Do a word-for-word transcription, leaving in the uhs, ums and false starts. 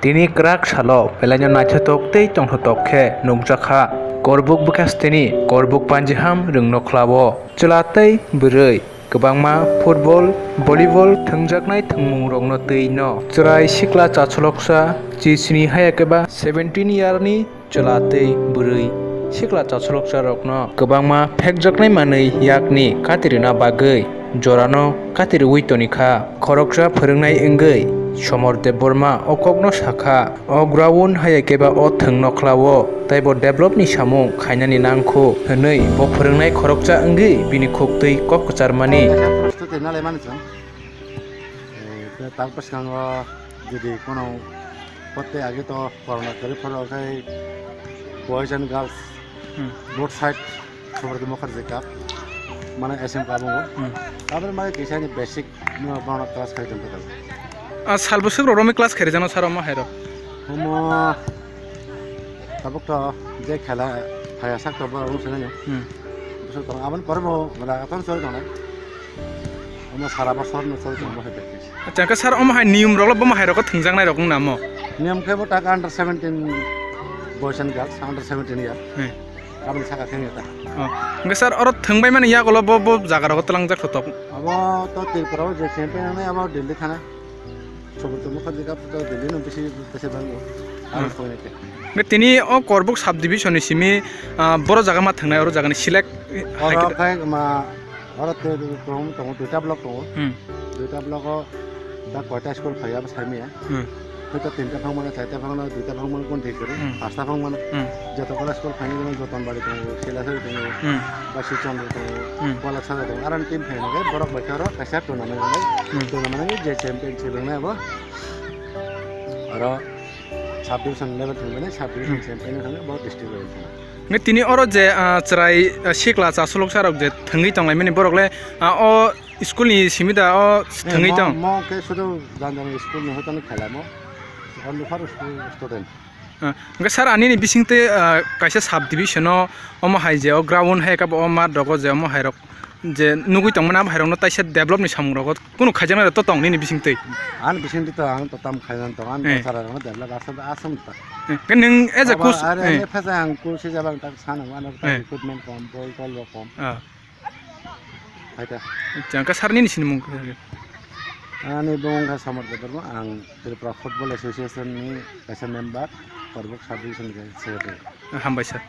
Tini kwrak salo belaino naithothok tei tongthothok khe nukjakha Korbuk bwkhasteni Korbuk panjiham rwngno khlao. Chwla tei bwrwi kwbangma football, volleyball thwngjaknai thwngmungrokno twi no. Chwrai sikla chacholoksa chisni haya keba seventeen year ni chwla tei bwrwi sikla chacholoksa rokno kwbangma phekjaknai manwi yakni katirina bagwi jorano katirwi tonikha. Khoroksa phwrwngnai wngwi Somor Debbarma o kokno sakha, o ground haya keba o thwngno khlao, teibo developni samung khainani nangkhu hwnwi bo phwrwngnai khoroksa wngwi bini khuktwi kok kwcharmani. Prostuti nalai mani chwng. Eh, ta-, tar bwskango jodi kono potte age to corona kwrwi phoro khe boys and girls Hmm. both side Subroto Mukherjee Cup, mane S M Cup wngo. Hmm. Tabuk mane kisa ni basic no bono class khai tong kha. Ah, sal bwswk rok romwi class khairwi jano sir omo hai rok? Omo tabuk to je khela phaya sak to borok wng swnai no. Hmm. Bwswk tong aboni pore bo wala ton sori tongnai. Omo sara bosor no sori tong bo hai practice. Acha, hwnkhe sir omo hai niyom rok bo hai rok thwngjaknai rok wng namo? Niyom khe bo tak under seventeen boys and girls, under seventeen year. Hmm. Aboni saka khe ta. Oh. Hwnkhe sir, oro thwngbai mani yagulo bo, bo jaga rogo twlangjak thotok? Abo to Tripura o je champion wngnai abo Delhi thana. Subroto Mukherjee Cup to Delhi no bisi bisi bango. Aro Hmm. Thwngwi te. Hwnkhe tini o Korbuk sub division ni simi, ah, boro jaga ma thwngnai, oro jaga ni select Oro hai khe ma, oro te tongo, tongo, duita block tongo. Hmm. Duita block o da koita school phaiya abo saimaya. Hmm. Hwnkhe tinta phang mano, charta phang mano, duita phang mano, kon thik kori, Hmm. pasta phang mano. Hmm. Joto kala school phaini jemon Jotonbari tongo, Silasari tongo, Hmm. Basi Chandra tongo, Hmm. Koilasaja tongo. Aran team phaina khe borok bai khe oro kaisa tournament wngnai. Hmm. Tournament wngnai je championship wngnai abo. Oro sub division level thangmani, sub division Hmm. champion thangmani, bo district level thangmani. Nge tini oro je, ah, chwrai, ah, sikla chasulok sarok je thangwi tonglaimani borok le, ah, o school ni simi da o Eh, thangwi mo, tong? Mo khe sudu janjani school ni hoitano khelai mo. Only for school student. Ah, hwnkhe sir, ani ni bisingtwi, ah, kaisa sub division o omo hai je o ground hai khe bo o mat rogo je omo hai rok je nugwi tongmani abo hai rokno taisa develop ni samung rogo kunu khaijaknai rok to tong nini bisingtwi? Ani bisingtwi to ang to tam khaijaknai tong, ani Eh. bwsarok no develop aswk aswk ta. Eh, hwnkhe nwng as a Abo coach, are eh. Ani phaisa ang coach hijab ang tak sanang ano Eh. equipment kom, bol tol rok kom. Ah. Hai ta. Acha, hwnkhe sir nini sinimung khe? Ani bumung khe Samar Debbarma, ang Tripura Football Association ni kaisa member, Korbuk Sub Division ni secretary. Hambai sir.